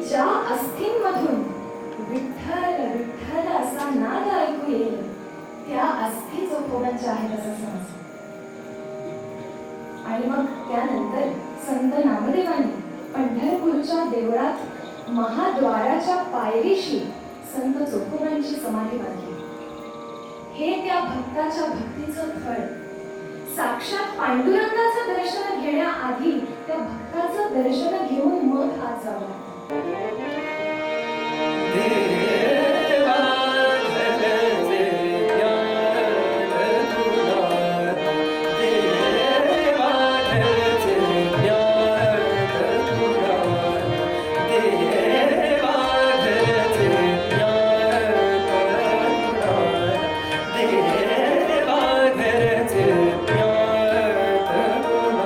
ज्या अस्थींमधून विठ्ठल विठ्ठल असा नाद ऐकू येईल त्या अस्थी चोखोबांच्या आहेत असं समजलं. आणि मग त्यानंतर संत नामदेवांनी पंढरपूरच्या देवळात महाद्वाराच्या पायरीशी संत चोखोबांची समाधी बांधली. हे त्या भक्ताच्या भक्तीचं फळ. साक्षात पांडुरंगाचं दर्शन घेण्याआधी त्या भक्ताचं दर्शन घेऊन मग आत जावं लागतं. देवा घरचे ज्ञान तुला, देवा घरचे ज्ञान तुला, देवा घरचे ज्ञान तुला, देवा घरचे ज्ञान तुला.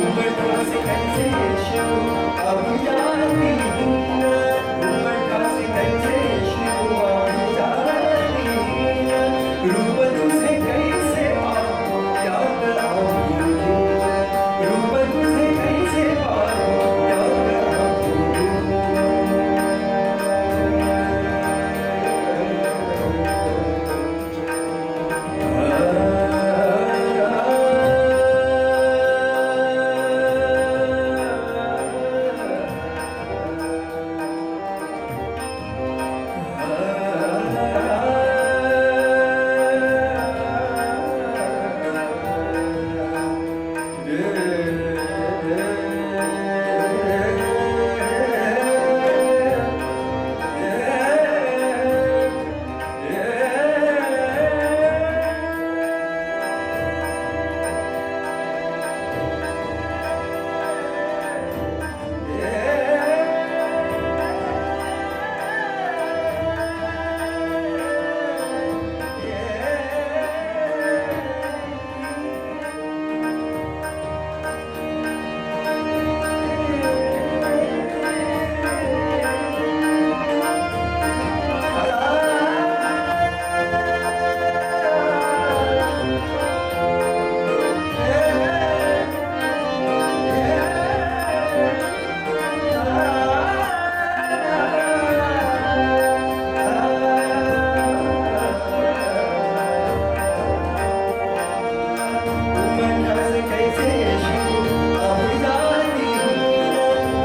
उंबरठासे कैसे शिव आम्ही जाती हीन, उंबरठासे कैसे शिव आम्ही जाती हीन, रूप तुझे कैसे पाहू त्यात आम्ही लीन, रूप तुझे कैसे पाहू त्यात आम्ही उंबरठासे कैसे शिव आम्ही जाती हीन,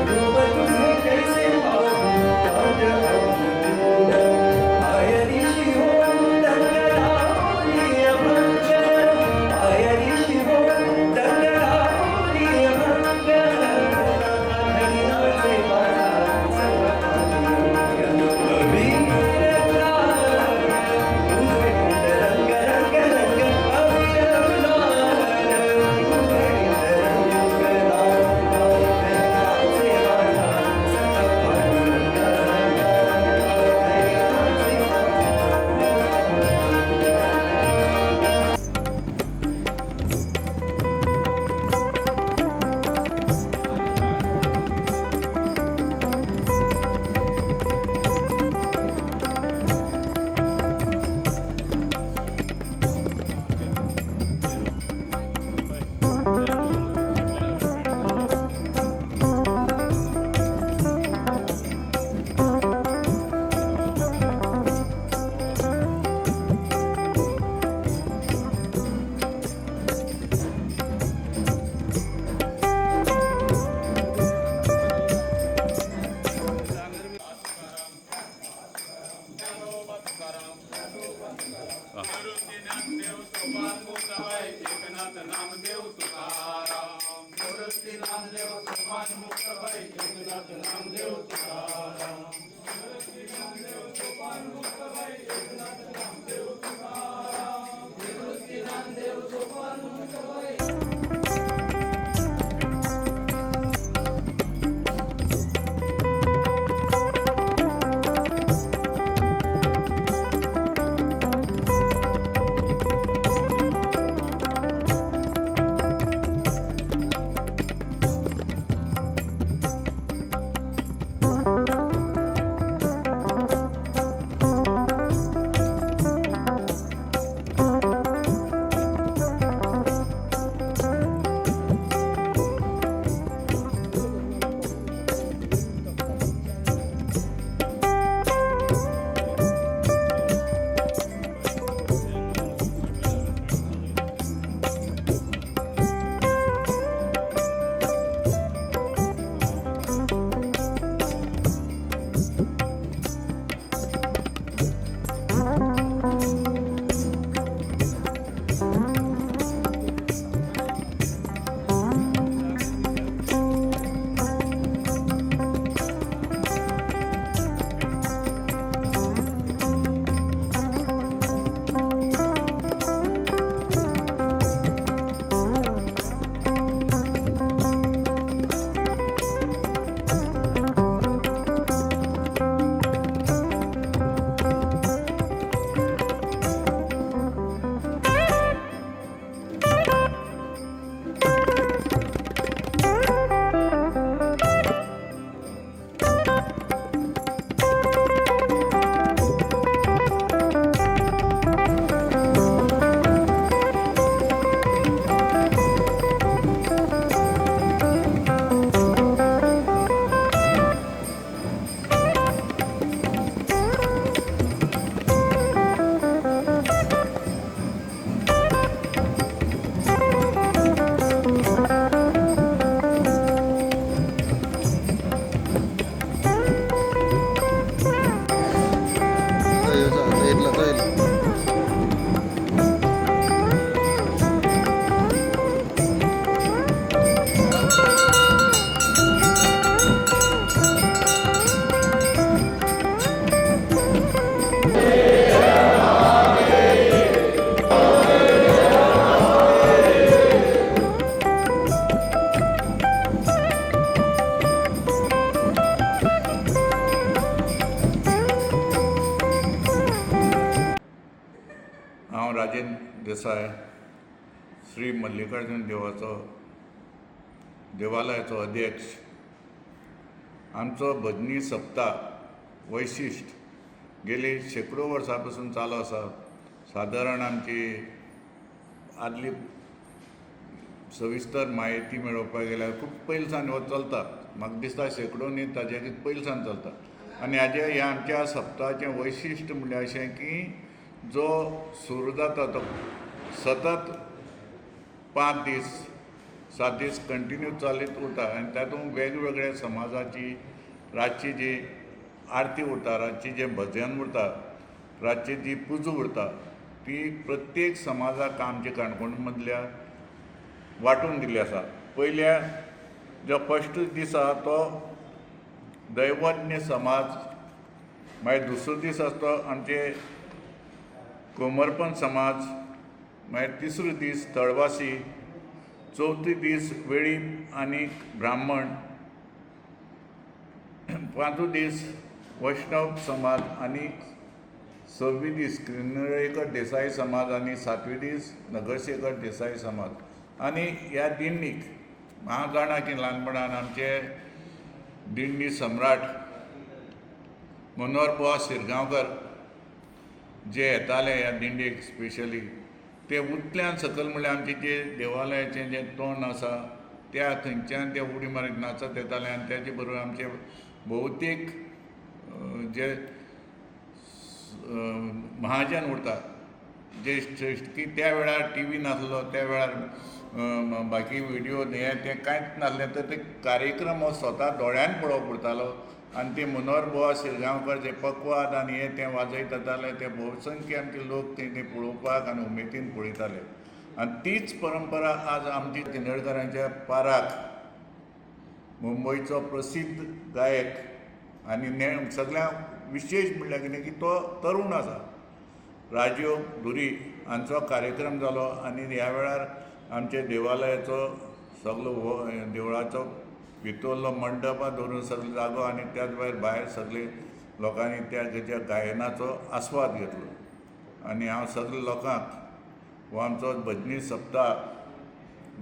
रूप तुझे कैसे पाहू त्यात आम्ही लीन, पायरीशी होऊन दंग लावली अभंग, पायरीशी होऊन दंग लावली अभंग, धनी नाचे माझा सर्वदा अबीर गुलाल, उधळीत रंग रंग रंग अबीर गुलाल, उधळीत रंग नाचे माझा सखा पांडुरंग, धनी नाचे माझा. राजेंद्र देसाय, श्री मल्लिकार्जून देवाचो देवालयाचो अध्यक्ष. आमचो भजनी सप्ताह वैशिश्ट गेली शेंकडो वर्सां पसून चालू आसा. सादारण आमची आदली सविस्तर म्हायती मेळोवपाक गेल्यार खूब पयलीं सावन हो चलता. म्हाका दिसता शेंकडो न्ही, ताजे पयलीं सावन चलता. आनी हाजे ह्या आमच्या सप्ताहाचें वैशिश्ट म्हणल्यार अशें की जो सुरू जाता तो सतत 5 दीस 7 दीस कंटिन्यू चालीत उरता. आनी तातूंत वेगवेगळ्या समाजाची रातची जी आरती उरता, रातची जें भजन उरता, रातची जी पुजा उरता ती प्रत्येक समाजाक आमच्या काणकोण मदल्या वांटून दिल्ली आसा. पयल्या जो फस्ट दीस आसा तो दैवज्ञ समाज, मागीर दुसरो दीस आसा तो आमचे कोमरपंत समाज, मागीर तिसरो दीस तळवासी, चवथो दीस वेळीप आनी ब्राह्मण, पांचवो दीस वैष्णव समाज आनी सव्वी दीस किनळेकर देसाई समाज आनी सातवे दीस नगरशेखर देसाई समाज. आनी ह्या दिंडीक हांव जाणा की ल्हानपणान आमचे दिंडी सम्राट मनोहर बुवा शिरगांवकर जे येताले ह्या दिंडीक स्पेशली, ते उतल्यान सकयल म्हणल्यार आमचें जे देवालयाचें जें तोंड आसा त्या थंयच्यान ते उडी मारीत नाचत येताले. आनी ताचे बरोबर आमचे भोवतेक जे महाजन उरता जे श्रेश्ठ की त्या वेळार टी व्ही नासलो, त्या वेळार बाकी व्हिडियो हें तें कांयच नासलें, तर ते कार्यक्रम हो स्वता दोळ्यान पळोवप उरतालो. आनी ते मनोहर बुवा शिरगांवकर जे पकवाद आनी हें तें वाजयत येताले ते भोवसंख्य आमचे लोक ते पळोवपाक आनी उमेदीन पळयताले. आनी तीच परंपरा आज आमची किनळकरांच्या पाराक मुंबयचो प्रसिद्ध गायक आनी सगळ्यांक विशेश म्हणल्यार कितें की तो तरूण आसा, राजीव धुरी हांचो कार्यक्रम जालो. आनी ह्या वेळार आमच्या देवालयाचो सगलो हो देवळाचो भितरलो मंडपां धरून सगलो जागो आनी त्याच भायर भायर सगळे लोकांनी त्या तेच्या गायनाचो आस्वाद घेतलो. आनी हांव सगल्या लोकांक हो आमचो भजनी सप्ताह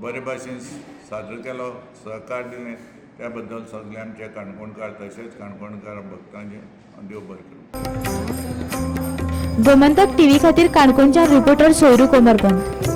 बरे भाशेन साजरो केलो, सहकार दिलें त्या बद्दल सगळे आमचे काणकोणकार तशेंच काणकोणकार भक्तांचे देव बरें करूं. गोमंतक टीव्ही खातीर काणकोणच्या रिपोर्टर सोयरू कोमरपंत.